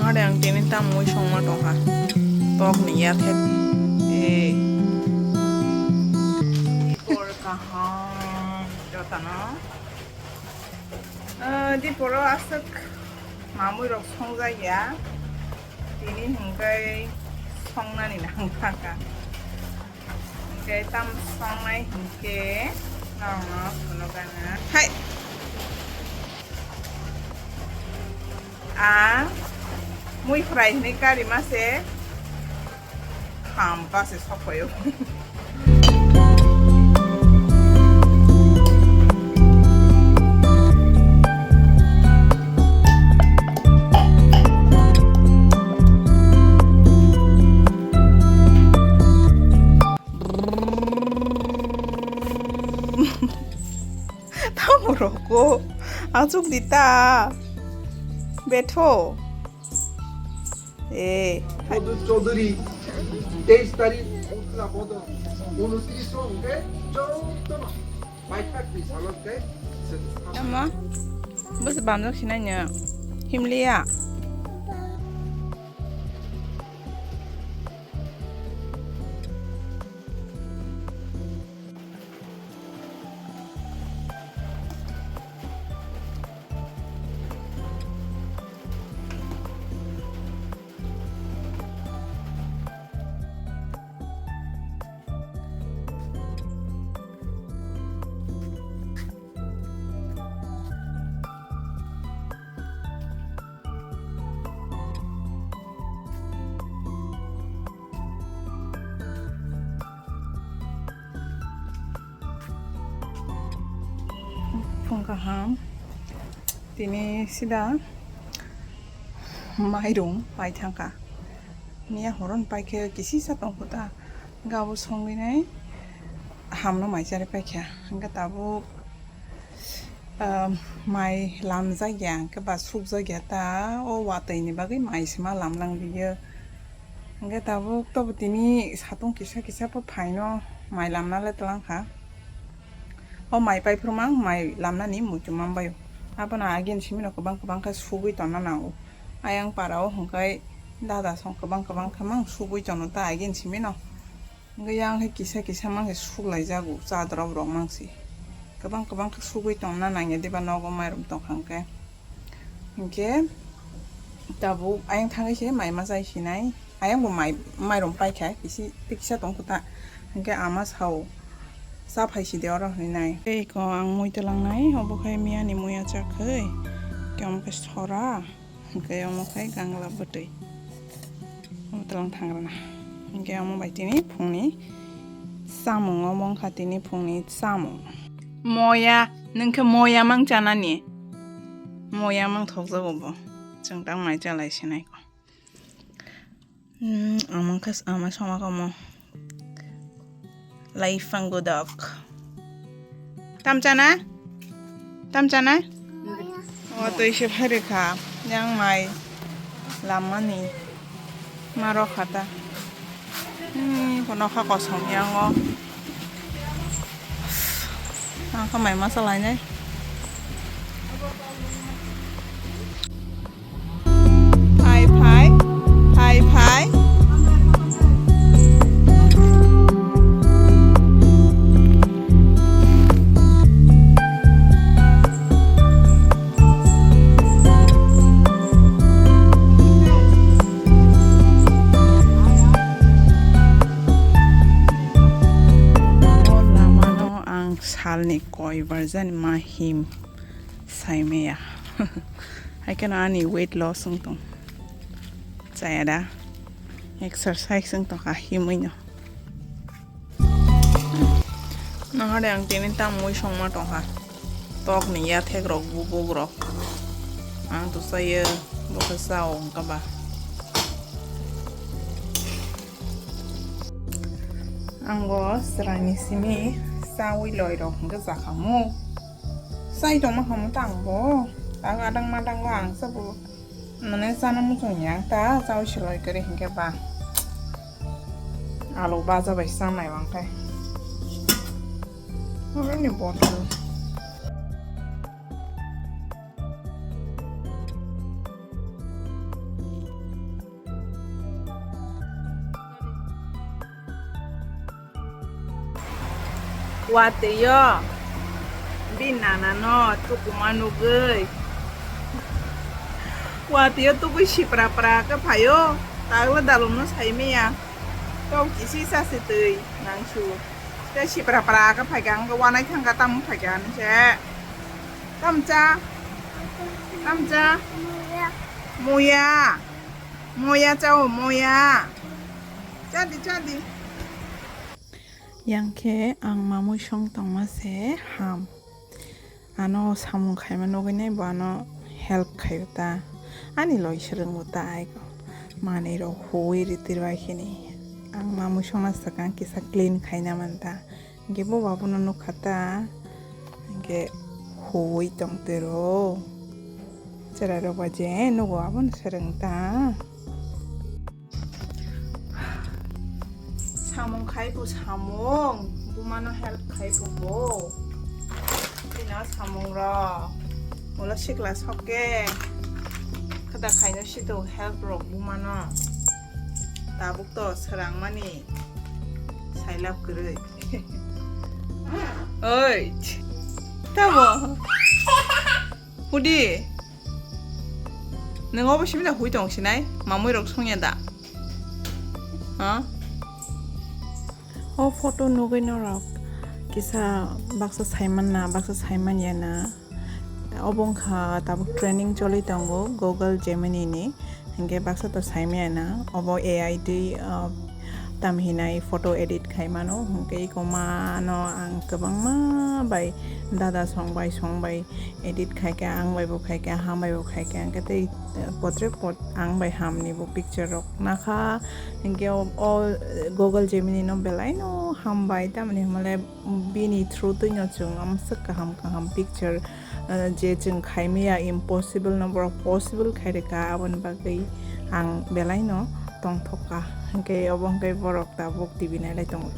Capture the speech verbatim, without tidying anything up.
Are ang tini tam mui songma tongkha. Tok ni ya khe. Eh. Kaham jotano. Ah, di poro aswk mamui rok songjak ya. Tini hwnkhe songnani nang thangkha. Hwnkhe tam songnai hwnkhe norokno phunukgana. Hai. A mui fry hwnwi kari ma se. Ham ka se sok paio. Tamo roko achuk dita betho. Eh. Madhu Chaudhary, তেইশ তারিখ উতলা বদল, ঊনত্রিশ অঙ্কে যৌতন পাইকার পিছালকে Ama, bus bamjak sinanya. Himliya. Phung kaham. Tini sida mairung pai thangkha. Miya horon paikhe kisisa tongkho ta. Gabo songwi nai hamno mai chari paikha. Hingkhe tabuk ah, mai lamjak ya, hwnkhe ba sukjak ya ta, o watwi ni bagwi mai se ma lamlang liyo. Hwnkhe tabuk tobo tini satung kisa kisa pho phaino mai lamna le twlang kha. O mai pai phuru mang mai lamnani muitu man bai o. Abono agini simi no kwbang kwbang khe sugwi tonna nango. Ayang para o hwnkhe dada song kwbang kwbang khe mang sugwi tono ta agini simi no. Hwnkhe yang khe kisa kisa mang khe suklaijago, chadorop rok mang se. Kwbang kwbang khe sugwi tongna nangya diba nogo mairum tongkha hwnkhe. Hwnkhe tabuk ayang thangwi se mai ma chai sinai. Ayang bo mai, mairum paikha, kisi, tei kisa tongkha ta. Hwnkhe ama sao, cha phai sidi oro hinwi nai. Tei ko ang mui twlangnai, obo khai miyani mui achak khai. Khe omo khe sora. Hwnkhe omo khai gangla bwtwi. Omo twlang thang rwna. Hwnkhe omo bai tini phungni chamung, omo wngkha tini phungni chamung. Moya, nwng khe moya mang chanani? Moya mang thokjago bo. Chwng tang mai chalai sinai ko. Hmm, omo wngkha s-, ama songma komo. Laifang godok. Tamchana? Tamchana? O twi se phai rwkha. Yang mai lamani. Ma rokha ta. Hmm, ko nokha kosom yang o. Ang kha mai masa lainai. Phai, phai, phai, phai. O lamano ang salni koibar jani ma him. Saimaya. Hai kheno ani weight loss wng tong. Chaya da. Exercise wng tongkha himwi no. Nahade ang tini tam mui songma tongkha. Tok ni yathek rok, bubuk rok. Ang to chaya, bo khe chao wngkha ba. Ang bo chwraini simi chawi loi rok hwnkhe jakhamu. Chai tongma khamu ta ang bo. Ang adang madang bo ang sabo. Mane chana muchung ya ang ta chawi se loi kwrwi hwnkhe ba. Alu baja bai chanai wngkhe. Oroni bottle. Watwi o bini nana no tukuma nugwi, watwi o tugwi sipra pra khe phaio, tagla dalum no sai maya. Tong kisi sa se twi nangsu. Tei sipra pra khe phaikha, wngkha wanai thangkha, tamo phaikha hinse. Tamcha. Tamcha. Moya. Moya chao, moya. Chadi, chadi. Yang khe ang mamui song tongma se ham. Ano samung khaima nugwi nai bo ano help khaio ta. Ani loi swrwngo ta aiko. Manwi rok huwi ri twi bai khini. Ang mamui songna swkang kisa clean khaina man ta. Hingke bo babono nukha ta. Hingke huwi tong twi ro. Cherai rok ba je nugo abono swrwng ta. Samung khai bo samung, bumano help khai bo bo. Bini samung rok. Ulo sikla sokke. Kada khaino sido help rok bumano. Tabuk to swrang mani sailab kwrwi. Oi. Tamo. Hudi. Nang obo simi da hui tong sinai. Mamui rok songya da. Ha? O photo nugwi norok kisa baksa saiman na, baksa saiman ya na. Obo wngkha tabuk training choli tongo Google Gemini ni. Hingke baksa to saimaya na, obo A I twi, ah, tam hinai photo edit khai mano. Hingke iko mano ang kwbangma bai dada song bai song bai edit khai kha, ang bai bo khai kha, ham bai bo khai kha. Hingke tei, eh, potre pot ang bai ham ni bo picture rok nakha. Hingke o, o Google Gemini no belai no ham bai, tamoni hwnmale bini through twi no chwng amswk kaham kaham picture, ah, je chwng khaimaya impossible no borok possible khai rwkha, aboni bagwi ang belai no tongthok kha. Hwnkhe obo hwnkhe borok tabuk T V nailai tongo.